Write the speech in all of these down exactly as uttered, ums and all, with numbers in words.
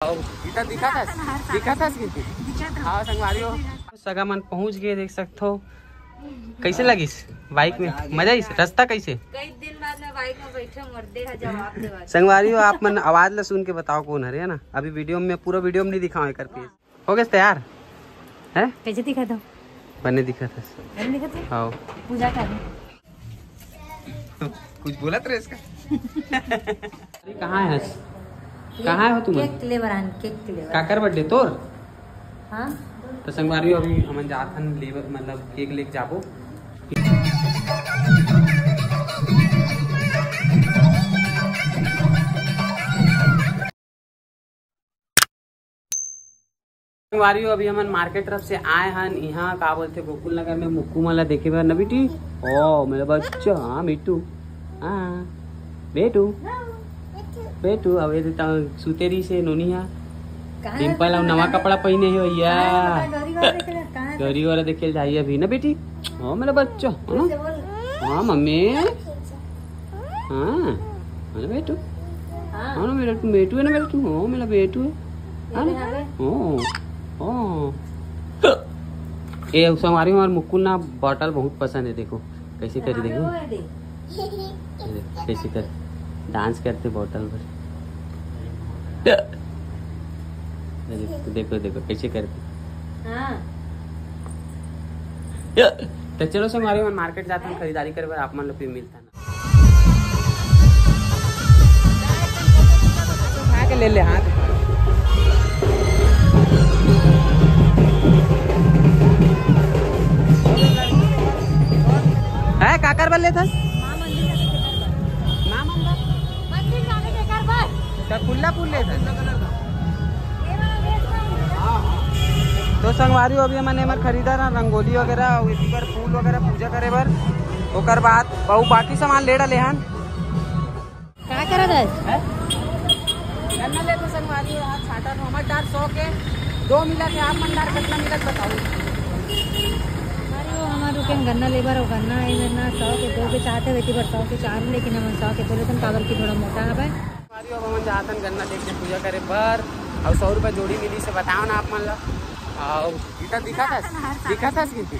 गीता दिखा था, दिखा था स्वीटी। हाँ संगवारी हो, सगा मन पहुंच गए, देख सकते हो। कैसे लगिस बाइक में? मजा आइस? रास्ता कैसे? कई दिन बाद में बाइक में बैठे, मर्दे हा जवाब देवा। संगवारी हो, आप मन आवाज ला सुन के बताओ कौन हरे, है ना? अभी वीडियो में, पूरा वीडियो में नहीं दिखाओ एकर फेस। हो गए तैयार है? कैसे दिखा दो? बने दिखा था। बने दिखा था? हाँ। पूजा कर। कुछ बोला तो इसका। अरे, कहाँ है? कहाँ हो तुम? केक लेबर आन, केक लेबर। काकर बर्थडे तोर? हाँ। तो संगवारी हो, अभी हमन जात हन लेबर, मतलब केक लेके जाबो। संगवारी हो, अभी हमन मार्केट तरफ से आए हन। यहाँ का बोलते, गोकुल नगर में मुक्कू मन ला देखे बर ना बेटी। ओ मेरा बच्चा, हाँ मिट्टू, हाँ बेटू, बेटू। अब ये देता सुतेरी से नोनी हा। कहाँ है? डिम्पल अब नवा कपड़ा पहने है भैया। कहाँ है? गौरी वाला देखे ला, कहाँ है? गौरी वाला देखे ला जाइए अभी ना बेटी। ओ मेरा बच्चा, है ना? हाँ मम्मी। हाँ, अरे बेटू। हाँ। हाँ ना, मेरा तू बेटू है ना, मेरा तू, हाँ, मेरा बेटू है। हाँ ना? हाँ। ए, संगवारी हो, हमारे मुकुल ना बॉटल बहुत पसंद है। देखो कैसे करी, देखो। ये देखो, कैसे कर, डांस करते बॉटल पर। देखो, देखो, देखो कैसे करते। हाँ। तो चलो संगवारी हो, मार्केट जाते हैं खरीदारी करे बर, आप मन लोग फिर मिलता है। उठा के ले ले हाथ। है काकर बल लेथस? माँ मंदिर जाने के कर बस। माँ मंदिर? मंदिर जाने के कर बस। तो खुला फूल लेथस? तो संगवारी हो, अभी हमन एमन खरीदा ना रंगोली वगैरह, अउ इसी पर फूल वगैरह पूजा करे बर। ओकर बाद अउ बाकी सामान ले डाले हन। का करत हस? हैं? गन्ना लेके संगवारी हो, आज छाटा तो हमर डार सौ के दो मिला के, आप मन डार कितना मिला बताओ। अरे वो हमर रुके गन्ना लेबर, वो गन्ना है ना सौ के दो के चाहते हुए थी, पर सौ के चार, लेकिन हमन सौ के दो लेथन, काबर की थोड़ा मोटा हवे। संगवारी हो, अब हमन जातन गन्ना लेके पूजा करे बर। अउ सौ रुपया जोड़ी मिली से बताओ ना आप मन ला। अउ इधर दिखा था, दिखा था स्वीटी।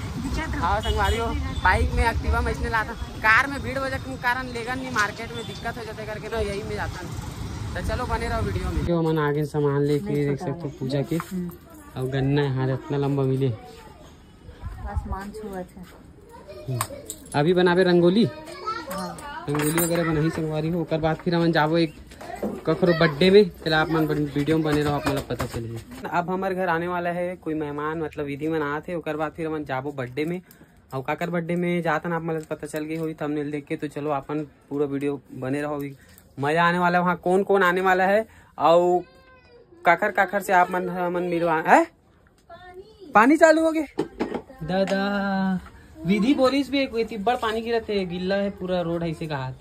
हाँ संगवारी हो, बाइक में एक्टिवा में इसने लाता, कार में भीड़ वजह के कारण लेगन नहीं, मार्केट में दिक्कत हो जाते करके ना, यही में जाता नहीं। तो चलो बने रहो वीडियो में। जो हमन आगे सामान लेके देख सकते हो पूजा के। अउ गन्ना यहाँ इतना लंबा मिले। आसमान छुअत है। हम्म। अभी बनाबे रंगोली। हाँ। रंगोली वगैरह बनाही संगवारी हो, ओकर बाद फिर हमन जाबो एक कखरो बर्थडे में। चला आप मन बन-, वीडियो में बने रहो, आप मन ला पता चलही। अब हमर घर आने वाला है कोई मेहमान, मतलब विधि मन आत है, ओकर बाद फिर हमन जाबो बर्थडे में। अउ काकर बर्थडे में जातन आप मन ला पता चल गई होही थंबनेल देख के। तो चलो अपन पूरा वीडियो बने रहो, अभी मजा आने वाला है। वहाँ कौन कौन आने वाला है अउ काकर काकर से आप मन हमन मिलवा है। पानी चालू हो गए दादा। विधि बोलिस भी एक इतनी बड़ पानी गिरत है, गिल्ला है पूरा रोड, ऐसे कहा।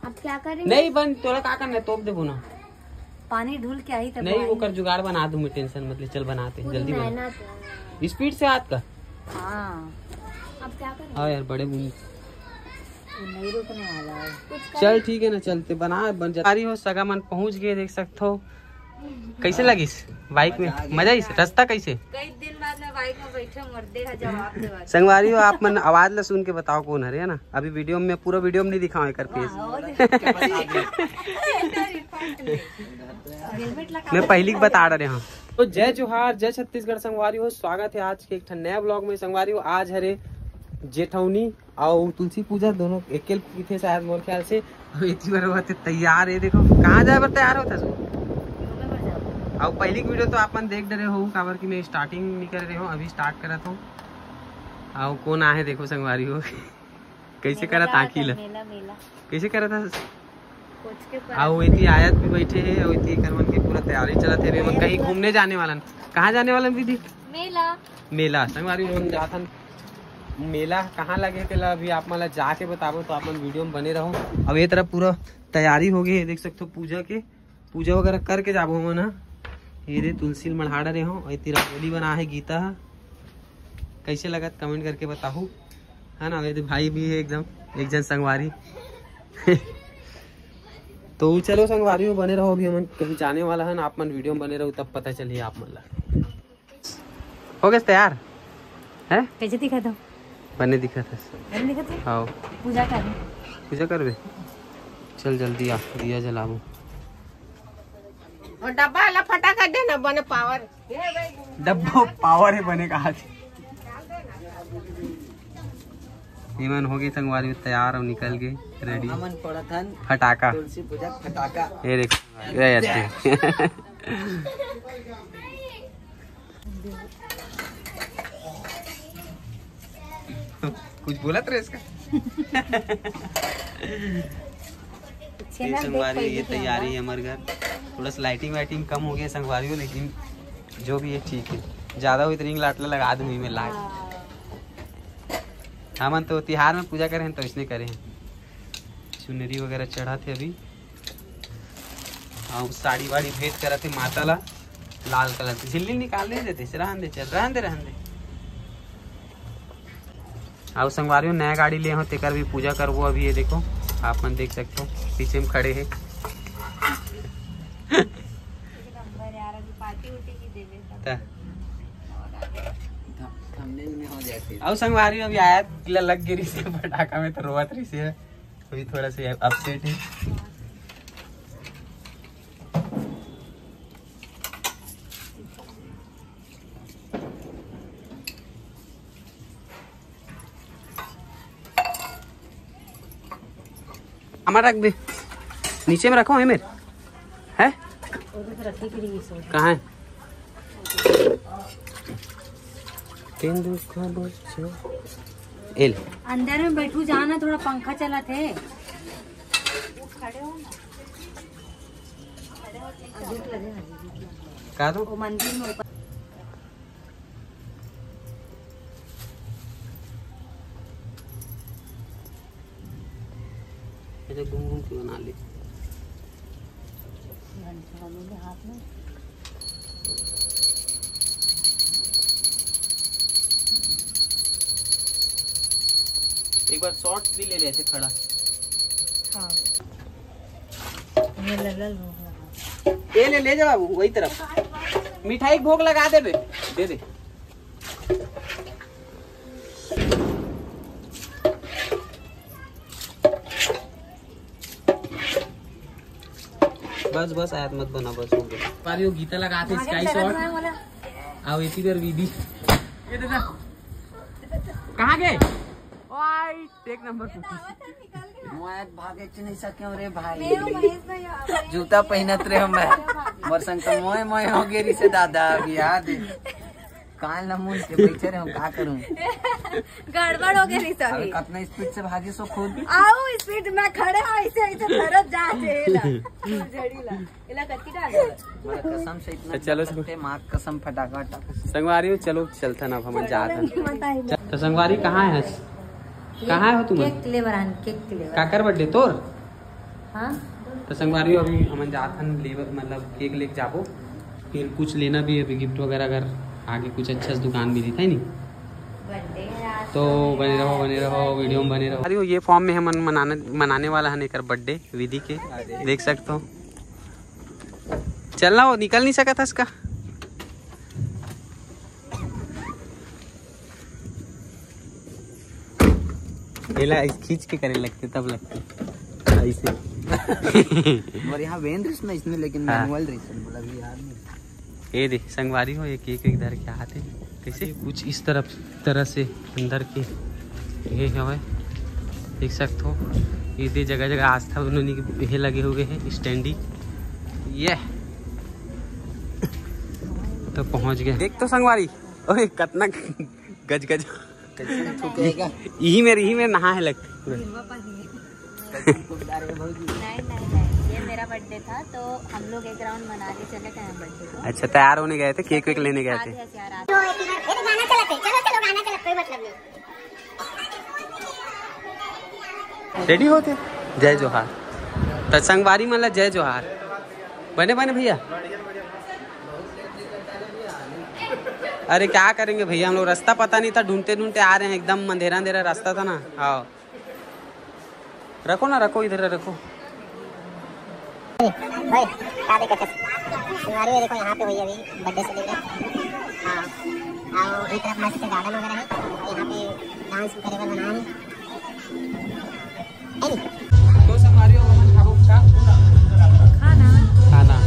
अब क्या करेंगे? नहीं बन, तोला का करना है, तोप देबो ना। पानी ढुल के आई तब नहीं, आई। ओकर जुगाड़ बना दूं मैं, टेंशन मत ले, चल बनाते हैं, पूरी जल्दी बना। मेहनत है। स्पीड से हाथ का। हाँ। अब क्या करें? हाँ यार, बड़े बूंद। ये नहीं रुकने वाला है। कुछ कर चल ठीक है ना, चलते बना बन जा। संगवारी हो, सगा मन पहुंच गए, देख सकते हो। कैसे लगिस बाइक में? मजा आइस? रास्ता कैसे? कई दिन बाद में बाइक में बैठे, मर्दे हा जवाब देवा। संगवारी हो, आप मन आवाज ला सुन के बताओ कौन हरे, है ना? अभी वीडियो में, पूरा वीडियो में नहीं दिखाओ एकर फेस। हाँ, और हेलमेट लगा। मैं पहली बता रहे हूँ। तो जय जोहार, जय छत्तीसगढ़ संगवारी हो, स्वागत है आज के एक ठन नया ब्लॉग में। संगवारी हो, आज हरे जेठौनी अउ तुलसी पूजा दोनों एके ल किथे शायद मोर ख्याल से। अउ एती बर होत हे तैयार, ये देखो कहाँ जाए बर तैयार होत हस। अउ पहली वीडियो तो आप मन देख डरे हो, काबर कि मैं स्टार्टिंग नहीं कर रहे हो, अभी स्टार्ट करत हूँ। अउ कौन आहे देखो संगवारी हो। कैसे मेला करत का आँखी आता, ला? मेला, मेला। कैसे करत हस? कुछ के पर अउ एती आयत भी बैठे हे, अउ एती एकर मन के पूरा तैयारी चलत हे। अभी मन कहीं घूमने जाने वालन। कहाँ जाने वालन विधि? मेला। मेला। संगवारी मन जाथन मेला कहाँ लगे तेला अभी आप मन ला जाके बताबो, तो आप मन वीडियो में बने रहो। अब ये तरफ पूरा तैयारी हो गई है, देख सकते हो पूजा के, पूजा वगैरह करके जाबो हमन ह। ये दे तुलसी ल मढ़ा डरे हो, ये तीर रंगोली बना है गीता ह। कैसे लगत कमेंट करके बताहू, है ना? ये दे भाई भी है एकदम, एक जन संगवारी। तो चलो संगवारी हो, बने रहो, अभी हमन कहीं जाने वाला हन, आप मन वीडियो में बने रहो, तब पता चलही आप मन ला। हो गए तैयार है? कैसे दिखा था? बने दिखा था। बने दिखा था? हाँ। पूजा कर। पूजा करबे? चल जल्दी आ, दिया जलाबो। और डब्बा वाला फटाका दे ना, बने पावर। डब्बो पावर है बने कहा। ये मन हो गए संगवारी में तैयार और निकल गए रेडी। हमन पड़त हन फटाका। तुलसी पूजा फटाका। ये देख, ये ऐसे। कुछ बोलत रहे इसका। ये संगवारी, ये तैयारी है हमारे घर। थोड़ा सा लाइटिंग वाइटिंग कम हो गई है संगवारी हो, लेकिन जो भी है ठीक है। ज्यादा हुई तो रिंग लाइट लगा दूंगी मैं लाइट। हमन तो तिहार में पूजा करे हैं तो इसने करे हैं। चुनरी वगैरह चढ़ा थे अभी। और साड़ी वाड़ी भेंट करा थे माता ला लाल कलर की। झिल्ली निकाल नहीं देते, रहन दे, चल रहन दे, रहन दे। आओ संगवारी हो, नया गाड़ी ले हो, तेकर भी पूजा करबो अभी। ये देखो, आप मन देख सकते हो, पीछे में खड़े हैं। त। थंबनेल में हो जाए फिर। आओ संगवारी हो, अभी आया, लग गिरी से पटाखा में तो रोवत रही से, अभी थोड़ा सा अपसेट है। हमारा रख दे, नीचे में रखो, है मेरे, है? कहाँ है? तेंदुआ बच्चा। एल। अंदर में बैठू जाना, थोड़ा पंखा चला थे। का तो? वो मंदिर में ऊपर। ऐसे घूम घूम के बना ले। एक बार शॉट भी ले ले ऐसे खड़ा। हाँ। ये ले, ले, ले, ले। ये ले, ले जा बाबू, वही तरफ। मिठाई भोग लगा दे बे, दे दे। बस, बस, आयत मत बना, बस हो गया। पर यो गीता लगा थे, स्काई शॉट। आओ, इसी बार विधि। ये दादा, कहाँ गए? वाइट, एक नंबर। मैं भागे च नहीं सके रे भाई। जूता पहनत रहे मैं। मोर संग तो मोए मोए हो गए रिसे दादा, अभी याद है। कान ला मुंह के बैठे रहे, हम का करूं? गड़बड़ हो गए रिसे अभी। कतना स्पीड से भागे सो खुद। आओ स्पीड में खड़े हो, ऐसे, ऐसे धरत जा थे, एला। झड़ी ला। एला कत्ती डाल दे। माँ कसम से इतना तो चलो, डरते, माँ कसम फटाका फटाका। संगवारी हो, चलो चलता ना, हम जात हन। तो संगवारी कहाँ है? कहाँ हो तुम? केक लेबर आन, केक लेबर। काकर बर्थडे तोर? हाँ। तो संगवारी हो, अभी हमन जात हन लेबर, मतलब केक लेके जाबो। फिर कुछ लेना भी है अभी, गिफ्ट वगैरह, अगर आगे कुछ अच्छा सा दुकान मिली था नहीं। तो बने रहो, बने रहो, वीडियो में बने रहो। अरे ये फॉर्म में हमन मनाने, मनाने वाला है एकर बर्थडे विधि के, देख सकते हो। चलना, वो निकल नहीं सका था इसका। एला खींच के करे लगते, तब लगते ऐसे। और यहाँ वेन रिस ना इसमें, लेकिन हाँ। मैनुअल रिस बोला भी यार नहीं। ये देख संगवारी हो, एक एक एक धर के आते हैं। कैसे कुछ इस तरफ, तरह से अंदर के ये हवे, देख सकते हो। ये दे जगह जगह आस्था उन्होंने के ये लगे हुए हैं स्टैंडी। ये तो पहुंच गए। देख तो संगवारी, ओए कतना गज गज। यही मेरे, यही मेरे नहा है लगता पूरा। नहीं, नहीं, नहीं, ये मेरा बर्थडे था तो हम लोग एक राउंड मनाली चले गए हैं बर्थडे को। अच्छा, तैयार होने गए थे, केक वेक लेने गए थे। तो इतना, ये तो गाना चलाते, चलो, चलो, गाना चला, कोई मतलब नहीं। रेडी होते, जय जोहार। त संगवारी मन ला जय जोहार। बने, बने भैया। अरे क्या करेंगे भैया, हम लोग रास्ता पता नहीं था, ढूंढते ढूंढते आ रहे हैं, एकदम अंधेरा अंधेरा रास्ता था ना। हाँ, रखो ना, रखो, इधर रखो। ओए, का देखत हस? संगवारी हो, देखो, यहाँ पे हुई अभी बर्थडे सेलिब्रेट। हाँ, और एक तरफ मस्त गार्डन वगैरह है, यहाँ पे डांस भी करे बर बनाए हैं। है नी? तो संगवारी हो, हमन खाबो का? खाना। खाना।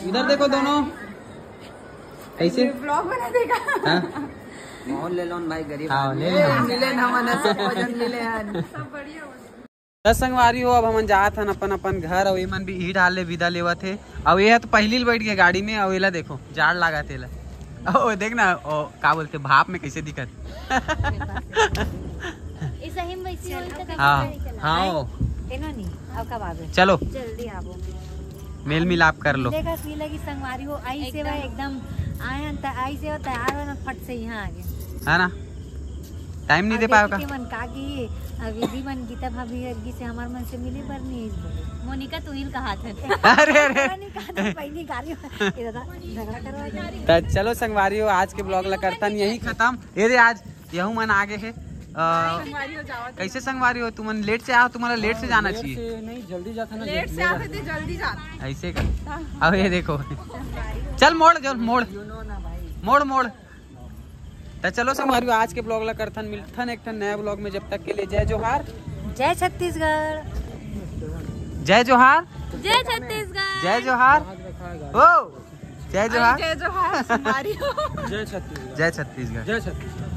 इधर देखो दोनों, कैसे? ब्लॉग बना देगा। हाँ? माहौल ले लो न भाई, गरीब हाँ, आदमी। ले लो। मिले ना मन, सब वजन मिले हन। सब बढ़िया हो। त संगवारी हो, अब हमन जात हन अपन अपन घर, अउ एमन भी इही डाल ले विदा लेवत हे। अउ ये तो पहिली ल बैठ गए गाड़ी में, अउ एला देखो, जाड़ लागत हे एला। ओ देख ना, ओ का बोलथे, भाप में कैसे दिखत। ऐसा ही वैसी होई त हाँ, कैसे चला? हाँ। तेनो नहीं, अब कब आवे? चलो। जल्दी आवो। मेल मिलाप कर लो। मिलेगा सीला की संगवारी हो, आई सेवा एकदम। एकदम आए हैं, त-, आई सेवा तैयार हो ना, फट से यहाँ आ गए। है ना? टाइम नहीं दे पाएगा। के मन का की, अ, विधि मन गीता भाभी हर गी से हमार मन से मिली पर नहीं बोले। मोनिका तू ही कहा थे। अरे, अरे। नहीं कहा था, पहली गाड़ी। ये दादा, झगड़ा करवा दे। त चलो संगवारी हो, आज के ब्लॉग ला करथन यही खत्म। ये दे आज यहू मन आगे हे। अ, संगवारी हो जाओ। कैसे संगवारी हो? तुमन लेट से आओ, तुम्हारा लेट से हाँ, जाना लेट चाहिए। से नहीं, जल्दी जाता ना, लेट से आते थे, जल्दी जाते। ऐसे का? हाँ। अब ये देखो। चल मोड़, चल मोड़। You know ना भाई। मोड़, मोड़। त चलो संगवारी हो, आज के ब्लॉग ला करथन, मिलथन एक ठन नया ब्लॉग में। जब तक के लिए जय जोहार। जय छत्तीसगढ़। जय जोहार। जय छत्तीसगढ़। जय जोहार। ओ, जय जोहार। जय जोहार, संगवारी हो। जय छत्तीसगढ़। जय छत्तीसगढ़। जय छत्तीसगढ़।